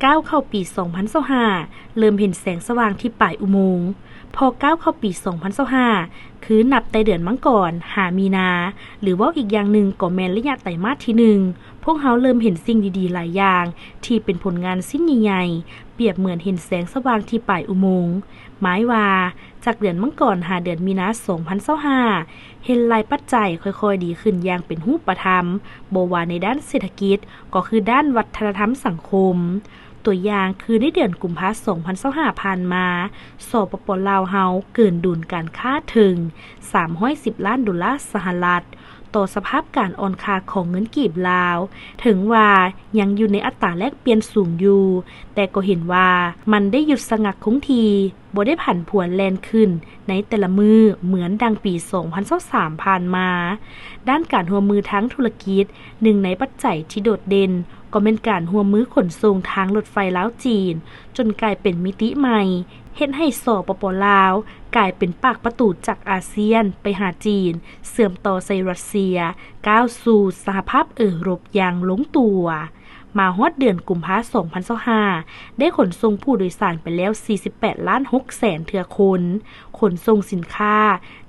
ກ້າວເຂົ້າປີສອງພັນຊາວຫ້າ ເລີ່ມເຫັນແສງສະຫວ່າງທີ່ປາຍອຸໂມງ. ພໍກ້າວເຂົ້າປີສອງພັນຊາວຫ້າ ຄືນັບແຕ່ເດືອນມັງກອນຫາມີນາ ຫຼືເວົ້າອີກຢ່າງໜຶ່ງກໍແມ່ນໄລຍະໄຕມາດທີໜຶ່ງ, ພວກເຮົາເລີ່ມເຫັນສິ່ງດີໆຫຼາຍຢ່າງທີ່ເປັນຜົນງານຊິ້ນໃຫຍ່ໆ, ປຽບເໝືອນເຫັນແສງສະຫວ່າງທີ່ປາຍອຸໂມງ. ໝາຍວ່າ ຈາກເດືອນມັງກອນຫາເດືອນມີນາສອງພັນຊາວຫ້າ ເຫັນຫຼາຍປັດໄຈຄ່ອຍໆດີຂຶ້ນຢ່າງເປັນຮູບປະທຳ, ບໍ່ວ່າໃນດ້ານເສດຖະກິດ ກໍຄືດ້ານວັດທະນະທຳສັງຄົມ. ຕົວຢ່າງຄືໃນເດືອນກຸມພາສອງພັນຊາວຫ້າຜ່ານມາ, ສປປ ລາວເຮົາເກີນດຸນການຄ້າເຖິງສາມຮ້ອຍສິບລ້ານໂດລາສະຫະລັດ. ຕໍ່ສະພາບການອ່ອນຄ່າຂອງເງິນກີບລາວ, ເຖິງວ່າຍັງຢູ່ໃນອັດຕາແລກປ່ຽນສູງຢູ່, ແຕ່ກໍເຫັນວ່າມັນໄດ້ຢຸດສະຫງັກຄົງທີ່, ບໍ່ໄດ້ຜັນຜວນແລ່ນຂຶ້ນໃນແຕ່ລະມື້ເໝືອນດັ່ງປີສອງພັນຊາວສາມຜ່ານມາ. ດ້ານການຮ່ວມມືທາງທຸລະກິດ, ໜຶ່ງໃນປັດໄຈທີ່ໂດດເດັ່ນ ກໍແມ່ນການຮ່ວມມືຂົນສົ່ງທາງລົດໄຟລາວ-ຈີນ ຈົນກາຍເປັນມິຕິໃໝ່, ເຮັດໃຫ້ ສປປ ລາວ ກາຍເປັນປາກປະຕູຈາກອາຊຽນໄປຫາຈີນ, ເຊື່ອມຕໍ່ໃສ່ຣັດເຊຍ, ກ້າວສູ່ສະຫະພາບເອີຣົບຢ່າງລົງຕົວ. ມາຮອດເດືອນກຸມພາສອງພັນຊາວຫ້າ ໄດ້ຂົນສົ່ງຜູ້ໂດຍສານໄປແລ້ວສີ່ສິບແປດລ້ານຫົກແສນເທື່ອຄົນ, ຂົນສົ່ງສິນຄ້າ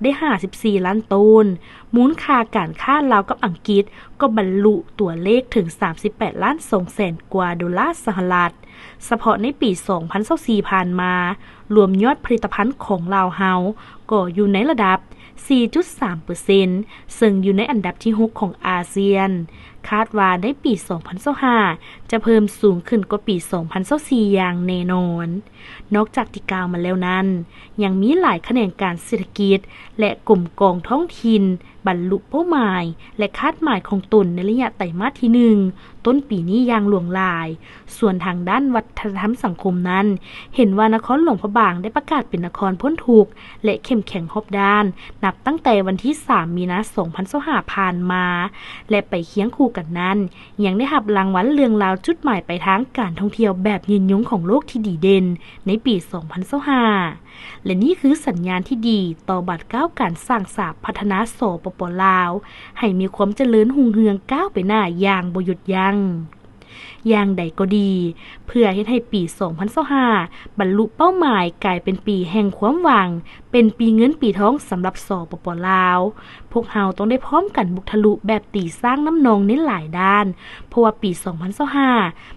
ໄດ້ຫ້າສິບສີ່ລ້ານໂຕນ, ມູນຄ່າການຄ້າລາວກັບອັງກິດກໍບັນລຸຕົວເລກເຖິງສາມສິບແປດລ້ານສອງແສນກວ່າໂດລາສະຫະລັດ. ສະເພາະໃນປີສອງພັນຊາວສີ່ຜ່ານມາ, ລວມຍອດຜະລິດຕະພັນຂອງລາວເຮົາກໍຢູ່ໃນລະດັບສີ່ຈຸດສາມເປີເຊັນ ເຊິ່ງຢູ່ໃນອັນດັບທີຫົກຂອງອາຊຽນ. ຄາດວ່າໃນປີສອງພັນຊາວຫ້າ ຈະເພີ່ມສູງຂຶ້ນກວ່າປີສອງພັນຊາວສີ່ຢ່າງແນ່ນອນ. ນອກຈາກທີ່ກ່າວມາແລ້ວນັ້ນ, ຍັງມີຫຼາຍຂະແໜງການເສດຖະກິດ ແລະ ກົມກອງທ້ອງຖິ່ນ ບັນລຸເປົ້າໝາຍ ແລະ ຄາດໝາຍຂອງຕົນໃນໄລຍະໄຕມາດທີໜຶ່ງ ຕົ້ນປີນີ້ຢ່າງຫຼວງຫຼາຍ. ສ່ວນທາງດ້ານວັດທະນະທຳສັງຄົມນັ້ນ, ເຫັນວ່ານະຄອນຫຼວງພະບາງໄດ້ປະກາດເປັນນະຄອນພົ້ນທຸກ ແລະ ເຂັ້ມແຂງຮອບດ້ານ ນັບຕັ້ງແຕ່ວັນທີສາມ ມີນາ ສອງພັນຊາວຫ້າ ຜ່ານມາ ແລະ ໄປຄຽງຄູ່ກັນນັ້ນ ຍັງໄດ້ຮັບລາງວັນເລື່ອງລາວຈຸດໝາຍປາຍທາງການທ່ອງທ່ຽວແບບຍືນຍົງຂອງໂລກທີ່ດີເດັ່ນໃນປີສອງພັນຊາວຫ້າ ແລະ ນີ້ຄືສັນຍານທີ່ດີຕໍ່ບາດກ້າວການສ້າງສາພັດທະນາ ສປປ ລາວ ໃຫ້ມີຄວາມຈະເລີນຮຸ່ງເຮືອງກ້າວໄປໜ້າຢ່າງບໍ່ຢຸດຢັ້ງ. ຢ່າງໃດກໍດີ, ເພື່ອເຮັດໃຫ້ປີສອງພັນຊາວຫ້າ ບັນລຸເປົ້າໝາຍກາຍເປັນປີແຫ່ງຄວາມຫວັງ, ເປັນປີເງິນປີທອງສຳລັບ ສປປ ລາວ, ພວກເຮົາຕ້ອງໄດ້ພ້ອມກັນບຸກທະລຸແບບຕີຊ້າງນຳໜອງໃນຫຼາຍດ້ານ, ເພາະວ່າປີສອງພັນຊາວຫ້າ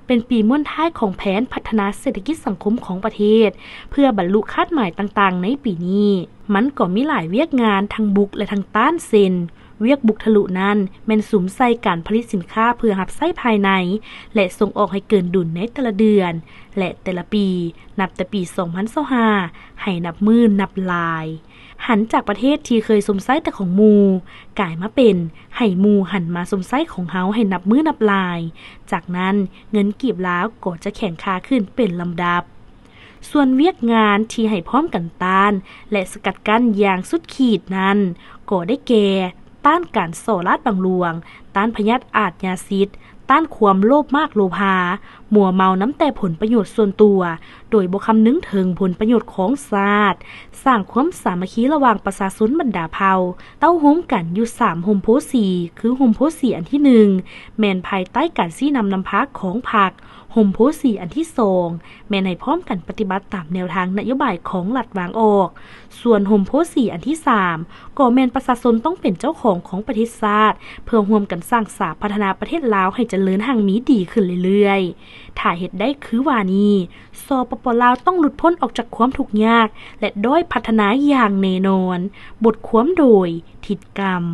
ເປັນປີມ້ວນທ້າຍຂອງແຜນພັດທະນາເສດຖະກິດສັງຄົມຂອງປະເທດ ເພື່ອບັນລຸຄາດໝາຍຕ່າງໆໃນປີນີ້. ມັນກໍມີຫຼາຍວຽກງານທັງບຸກ ແລະ ທັງຕ້ານ ເຊັ່ນ ວຽກບຸກທະລຸນັ້ນແມ່ນສຸມໃສ່ການຜະລິດສິນຄ້າເພື່ອຮັບໃຊ້ພາຍໃນ ແລະ ສົ່ງອອກໃຫ້ເກີນດຸນໃນແຕ່ລະເດືອນ ແລະ ແຕ່ລະປີ ນັບແຕ່ປີສອງພັນຊາວຫ້າ ໃຫ້ນັບມື້ນັບຫຼາຍ. ຫັນຈາກປະເທດທີ່ເຄີຍຊົມໃຊ້ແຕ່ຂອງໝູ່ ກາຍມາເປັນໃຫ້ໝູ່ຫັນມາຊົມໃຊ້ຂອງເຮົາໃຫ້ນັບມື້ນັບຫຼາຍ. ຈາກນັ້ນເງິນກີບລາວກໍຈະແຂງຄ່າຂຶ້ນເປັນລຳດັບ. ສ່ວນວຽກງານທີ່ໃຫ້ພ້ອມກັນຕ້ານ ແລະ ສະກັດກັ້ນຢ່າງສຸດຂີດນັ້ນ ກໍໄດ້ແກ່ ຕ້ານການສໍ້ລາດບັງຫຼວງ, ຕ້ານພະຍາດອາດຍາສິດ, ຕ້ານຄວາມໂລບມາກໂລພາ, ມົວເມົານຳແຕ່ຜົນປະໂຫຍດສ່ວນຕົວ ໂດຍບໍ່ຄຳນຶງເຖິງຜົນປະໂຫຍດຂອງຊາດ, ສ້າງຄວາມສາມັກຄີລະຫວ່າງປະຊາຊົນບັນດາເຜົ່າ, ເຕົ້າໂຮມກັນຢູ່ສາມຮົ່ມໂພສີ ຄືຮົ່ມໂພສີອັນທີໜຶ່ງ ແມ່ນພາຍໃຕ້ການຊີ້ນຳນຳພາຂອງພັກ, ຮົ່ມໂພສີອັນທີສອງ ແມ່ນໃຫ້ພ້ອມກັນປະຕິບັດຕາມແນວທາງນະໂຍບາຍຂອງລັດວາງອອກ, ສ່ວນຮົ່ມໂພສີອັນທີສາມ ກໍແມ່ນປະຊາຊົນຕ້ອງເປັນເຈົ້າຂອງຂອງປະເທດຊາດ ເພື່ອຮ່ວມກັນສ້າງສາພັດທະນາປະເທດລາວໃຫ້ຈະເລີນຮັ່ງມີດີຂຶ້ນເລື້ອຍໆ. ຖ້າເຮັດໄດ້ຄືວ່ານີ້, ສປປ ລາວ ຕ້ອງຫຼຸດພົ້ນອອກຈາກຄວາມທຸກຍາກ ແລະ ດ້ອຍພັດທະນາຢ່າງແນ່ນອນ. ບົດຄວາມໂດຍ ທິດກຳ.